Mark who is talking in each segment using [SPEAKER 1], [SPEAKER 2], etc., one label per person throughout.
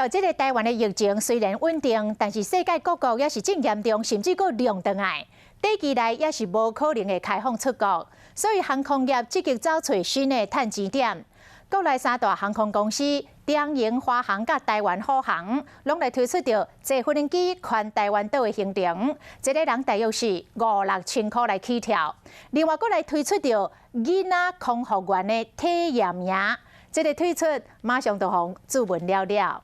[SPEAKER 1] 這个台灣的疫情雖然穩定，但是世界各國也是真嚴重，甚至閣量轉來。短期內也是無可能會開放出國，所以航空業積極找揣新的趁錢點。國內三大航空公司長榮、華航佮台灣虎航，攏來推出著坐飛機環台灣島的行程，一个人大約是五六千箍來起跳。另外，閣來推出著囡仔空服員的體驗營，這个推出馬上就予注文了了。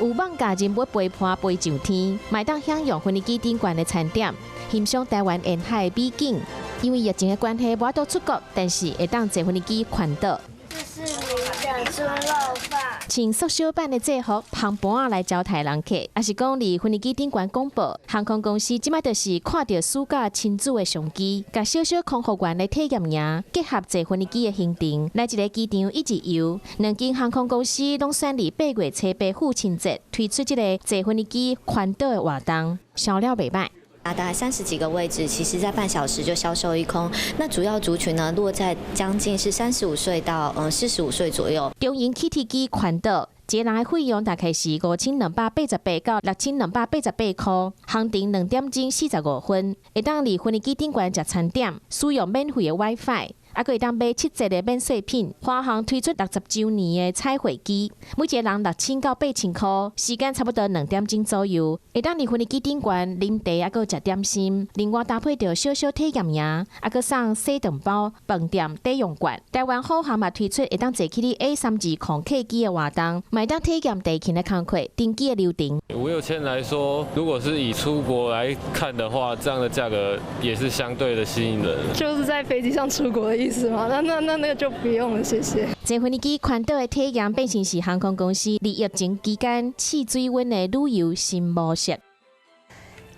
[SPEAKER 2] 有艋舺人物陪伴飛上天，嘛會當享用飛機頂懸的餐點，欣賞台灣沿海美景。因為疫情的關係，無法度出國，但是會當坐飛機環島。
[SPEAKER 3] 這是你的豬肉飯。
[SPEAKER 2] 穿縮小版的制服，捧盤仔來招待人客，抑是講佇飛機頂懸廣播。航空公司這擺就是看著暑假親子的商機，共小小空服員的體驗營結合坐飛機的行程，來一个機場一日遊。兩間航空公司攏選佇8月初八父親節推出這个坐飛機環島的活動，銷量袂䆀。
[SPEAKER 4] 啊，大概30幾個位置，其實在半小時就銷售一空。那主要族群呢，落在將近是35歲到45歲左右。
[SPEAKER 2] 長榮起飛機環島，一個人的費用大概是5288到6288箍，航程2點鐘45分，會當佇飛機頂懸食餐點，使用免費的 WiFi。啊，閣會當買7折的免稅品。華航推出60週年的彩繪機，每一個人6000到8000箍，時間差不多2點鐘左右。會當佇飛機頂懸啉茶，啊，閣食點心。另外搭配著小小體驗營，啊，閣送洗頓包、飯店抵用券。台灣虎航嘛推出會當坐起哩 A320客機的活動，嘛會當體驗地勤的工課、登機的流程。
[SPEAKER 5] 五六千來說，如果是以出國來看的話，這樣的價格也是相對的吸引人。
[SPEAKER 6] 就是在飛機上出國的意思嗎？那個就不用了，謝謝。
[SPEAKER 2] 坐飛機環島的體驗變成是航空公司佇疫情期間試水溫的旅遊新模式。